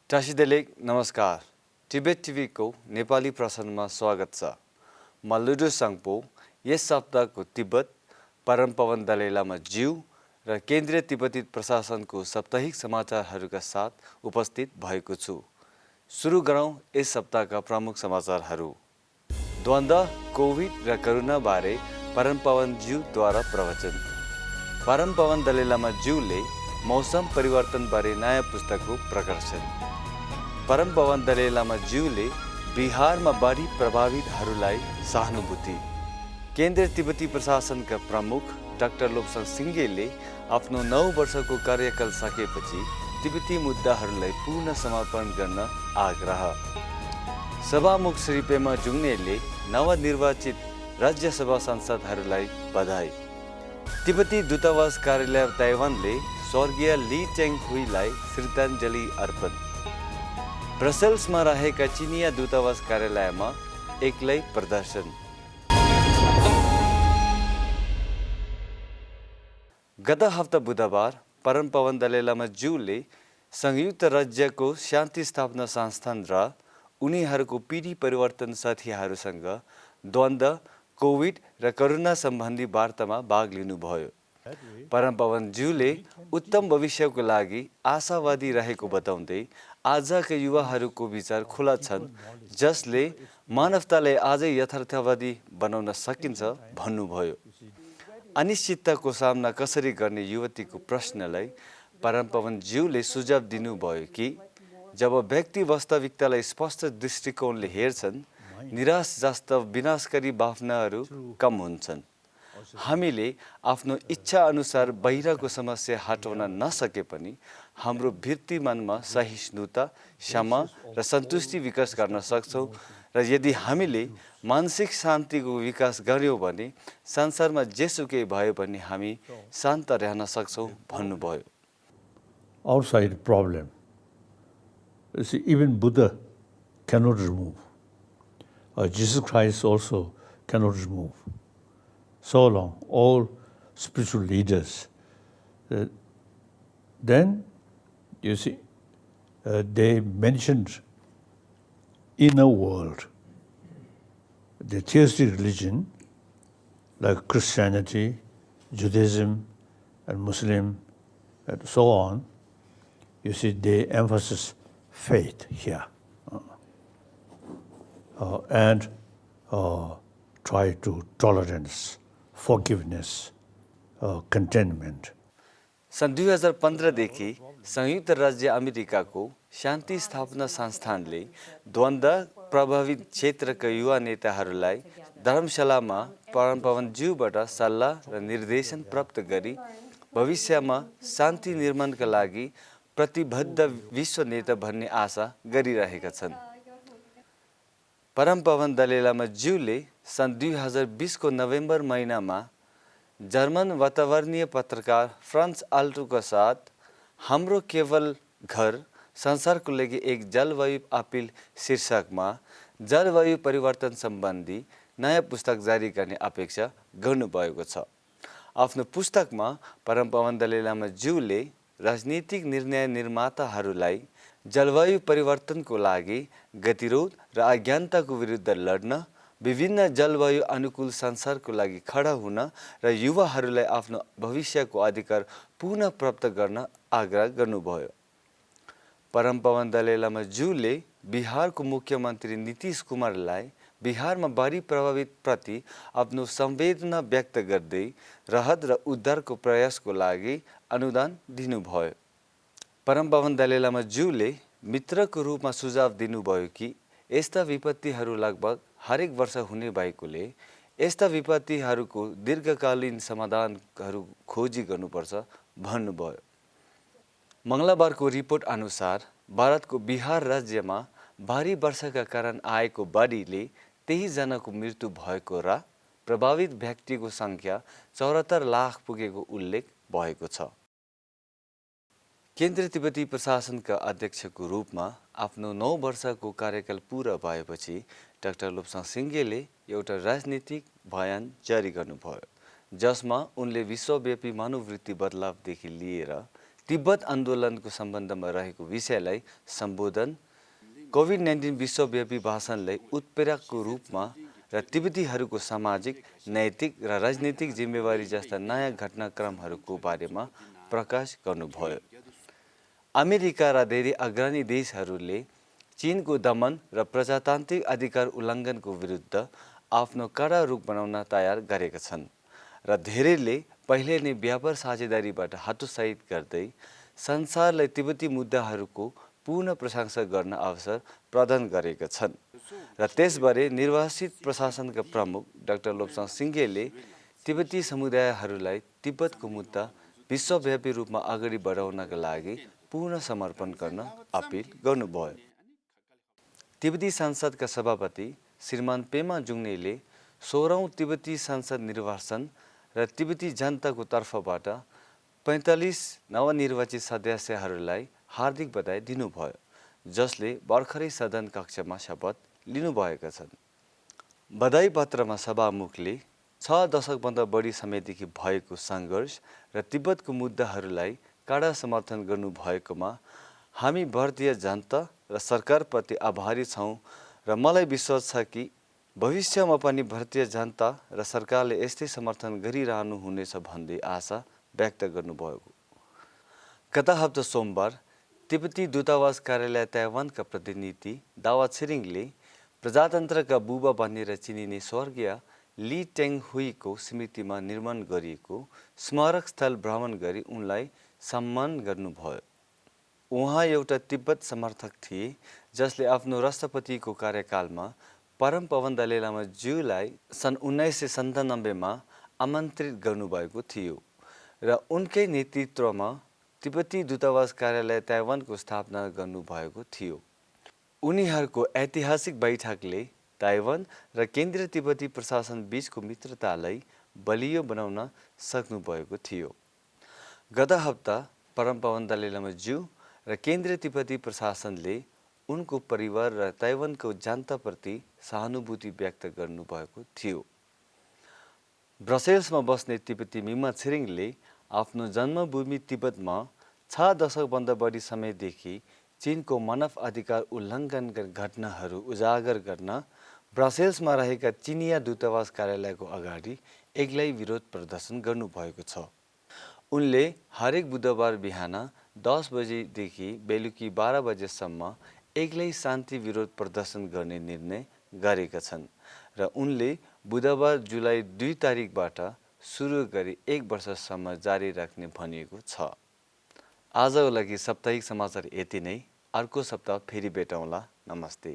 टासिदेले नमस्कार। Tibet TV को नेपाली प्रसारणमा स्वागत छ। म लुडो साङपो यस सप्ताहको तिब्बत परम पवन दलाई लामा ज्यू र केन्द्रीय तिब्बती प्रशासनको साप्ताहिक समाचारहरूका साथ उपस्थित भएको छु। सुरु गरौँ यस सप्ताहका प्रमुख समाचारहरू। द्वन्द्व, कोभिड र कोरोना बारे परम पवन ज्यूद्वारा प्रवचन। परम पवन दलाई लामा ज्यूले मौसम परिवर्तन बारे नयाँ पुस्तकको प्रकाशन। परम पवन दलाई लामा ज्यूले बिहारमा बाढी प्रभावितहरूलाई सहानुभूति। केन्द्रीय तिब्बती प्रशासनका प्रमुख डाक्टर लोब्साङ सिङ्गेले आफ्नो 9 वर्षको कार्यकाल सकेपछि तिब्बती मुद्दाहरूलाई पूर्ण समर्पण गर्न आग्रह। सभामुख श्री पेमा जुङ्नेले नवनिर्वाचित राज्यसभा सांसदहरूलाई बधाई। तिब्बती दूतावास कार्यालय ताइवानले स्वर्गीय ली टेङ हुईलाई श्रद्धाञ्जली अर्पण। ब्रसेल्समा रहेका चिनिया दूतावास कार्यालयमा एक्लै प्रदर्शन। गत हप्ता बुधबार परम पवन दलाई लामा ज्यूले संयुक्त राज्यको शान्ति स्थापना संस्थान र उनीहरूको पिढी परिवर्तन साथीहरूसँग द्वन्द्व, कोभिड र कोरोना सम्बन्धी वार्तामा भाग लिनुभयो। परम पवन ज्यूले उत्तम भविष्यको लागि आशावादी रहेको बताउँदै आजका युवाहरूको विचार खुला छन्, जसले मानवतालाई अझै यथार्थवादी बनाउन सकिन्छ भन्नुभयो। अनिश्चितताको सामना कसरी गर्ने युवतीको प्रश्नलाई परम पवन ज्यूले सुझाव दिनुभयो कि जब व्यक्ति वास्तविकतालाई स्पष्ट दृष्टिकोणले हेर्छन्, निराश जस्ता विनाशकारी भावनाहरू कम हुन्छन्। हामीले आफ्नो इच्छा अनुसार बाहिरको समस्या हटाउन नसके पनि हाम्रो भित्री मनमा सहिष्णुता, क्षमा र सन्तुष्टि विकास गर्न सक्छौँ र यदि हामीले मानसिक शान्तिको विकास गर्यौँ भने संसारमा जेसुकै भयो भने हामी शान्त रहन सक्छौँ भन्नुभयो। Outside problem, you see, even Buddha cannot remove. Jesus Christ also cannot remove. So long, all spiritual leaders. Then, you see, they mentioned inner world. The theistic religion, like Christianity, Judaism, and Muslim, and so on, you see, they emphasize faith here and try to tolerance, forgiveness, contentment. सन् 2015 देखि संयुक्त राज्य अमेरिकाको शान्ति स्थापना संस्थानले द्वन्द्व प्रभावित क्षेत्रका युवा नेताहरूलाई धर्मशालामा परम पवन ज्यूबाट सल्लाह र निर्देशन प्राप्त गरी भविष्यमा शान्ति निर्माणका लागि प्रतिबद्ध विश्व नेता भन्ने आशा गरिरहेका छन्। परम पवन दलाई लामा ज्यूले सन् 2020 को नोभेम्बर महिनामा जर्मन वातावरणीय पत्रकार फ्रान्स आल्टोका साथ हाम्रो केवल घर संसारको लागि एक जलवायु अपिल शीर्षकमा जलवायु परिवर्तन सम्बन्धी नयाँ पुस्तक जारी गर्ने अपेक्षा गर्नुभएको छ। आफ्नो पुस्तकमा परम पवन दलाई लामा ज्यूले राजनीतिक निर्णय निर्माताहरूलाई जलवायु परिवर्तनको लागि गतिरोध र अज्ञानताको विरुद्ध लड्न, विभिन्न जलवायु अनुकूल संसारको लागि खडा हुन र युवाहरूलाई आफ्नो भविष्यको अधिकार पुनः प्राप्त गर्न आग्रह गर्नुभयो। परम पवन दलाई लामा ज्यूले बिहारको मुख्यमन्त्री नीतीश कुमारलाई बिहारमा बाढी प्रभावित प्रति आफ्नो संवेदना व्यक्त गर्दै राहत र उद्धारको प्रयासको लागि अनुदान दिनुभयो। परम पवन दलाई लामा ज्यूले मित्रको रूपमा सुझाव दिनुभयो कि यस्ता विपत्तिहरू लगभग हरेक वर्ष हुने भएकोले यस्ता विपत्तिहरूको दीर्घकालीन समाधानहरू खोजी गर्नुपर्छ भन्नुभयो। मङ्गलबारको रिपोर्ट अनुसार भारतको बिहार राज्यमा भारी वर्षाका कारण आएको बाढीले 23 जनाको मृत्यु भएको र प्रभावित व्यक्तिको सङ्ख्या 74 लाख पुगेको उल्लेख भएको छ। केन्द्रीय तिब्बती प्रशासनका अध्यक्षको रूपमा आफ्नो 9 वर्षको कार्यकाल पुरा भएपछि डाक्टर लोब्साङ सिङ्गेले एउटा राजनीतिक बयान जारी गर्नुभयो, जसमा उनले विश्वव्यापी मनोवृत्ति बदलावदेखि लिएर तिब्बत आन्दोलनको सम्बन्धमा रहेको विषयलाई सम्बोधन, कोभिड-19 विश्वव्यापी भाषणलाई उत्प्रेरकको रूपमा र तिब्बतीहरूको सामाजिक, नैतिक र राजनीतिक जिम्मेवारी जस्ता नयाँ घटनाक्रमहरूको बारेमा प्रकाश गर्नुभयो। अमेरिका र धेरै अग्रणी देशहरूले चीनको दमन र प्रजातान्त्रिक अधिकार उल्लङ्घनको विरुद्ध आफ्नो कडा रुख बनाउन तयार गरेका छन् र धेरैले पहिले नै व्यापार साझेदारीबाट हतोत्साहित गर्दै संसारलाई तिब्बती मुद्दाहरूको पूर्ण प्रशंसा गर्न अवसर प्रदान गरेका छन् र त्यसबारे निर्वासित प्रशासनका प्रमुख डाक्टर लोब्साङ सिङ्गेले तिब्बती समुदायहरूलाई तिब्बतको मुद्दा विश्वव्यापी रूपमा अगाडि बढाउनका लागि पूर्ण समर्पण गर्न अपिल गर्नुभयो। तिब्बती संसदका सभापति श्रीमान पेमा जुङ्नेले 16औं तिब्बती संसद निर्वाचन र तिब्बती जनताको तर्फबाट 45 नवनिर्वाचित सदस्यहरूलाई हार्दिक बधाई दिनुभयो, जसले भर्खरै सदन कक्षमा शपथ लिनुभएका छन्। बधाई पत्रमा सभामुखले 6 दशकभन्दा बढी समयदेखि भएको सङ्घर्ष र तिब्बतको मुद्दाहरूलाई कडा समर्थन गर्नुभएकोमा हामी भारतीय जनता र सरकारप्रति आभारी छौँ र मलाई विश्वास छ कि भविष्यमा पनि भारतीय जनता र सरकारले यस्तै समर्थन गरिरहनु हुनेछ भन्दै आशा व्यक्त गर्नुभयो। गत हप्ता सोमबार तिब्बती दूतावास कार्यालय ताइवानका प्रतिनिधि दावा छिरिङले प्रजातन्त्रका बुबा बनेर चिनिने स्वर्गीय ली टेङ हुईको स्मृतिमा निर्माण गरिएको स्मारक स्थल भ्रमण गरी उनलाई सम्मान गर्नुभयो। उहाँ एउटा तिब्बत समर्थक थिए जसले आफ्नो राष्ट्रपतिको कार्यकालमा परम पवन दलाई लामा ज्यूलाई सन् 1997मा आमन्त्रित गर्नुभएको थियो र उनकै नेतृत्वमा तिब्बती दूतावास कार्यालय ताइवानको स्थापना गर्नुभएको थियो। उनीहरूको ऐतिहासिक बैठकले ताइवान र केन्द्रीय तिब्बती प्रशासन बीचको मित्रतालाई बलियो बनाउन सक्नुभएको थियो। गत हप्ता परम पवन दलाई लामा ज्यू र केन्द्रीय तिब्बती प्रशासनले उनको परिवार र ताइवानको जनताप्रति सहानुभूति व्यक्त गर्नुभएको थियो। ब्रसेल्समा बस्ने तिब्बती मिमा छिरिङले आफ्नो जन्मभूमि तिब्बतमा 6 दशकभन्दा बढी समयदेखि चीनको मानव अधिकार उल्लङ्घनका घटनाहरू उजागर गर्न ब्रसेल्समा रहेका चिनिया दूतावास कार्यालयको अगाडि एक्लै विरोध प्रदर्शन गर्नुभएको छ। उनले हरेक बुधबार बिहान 10 बजेदेखि बेलुकी 12 बजेसम्म एक्लै शान्ति विरोध प्रदर्शन गर्ने निर्णय गरेका छन् र उनले बुधबार जुलाई 2 तारिकबाट सुरु गरी 1 वर्षसम्म जारी राख्ने भनिएको छ। आजको लागि साप्ताहिक समाचार यति नै। अर्को सप्ताह फेरि भेटौँला। नमस्ते।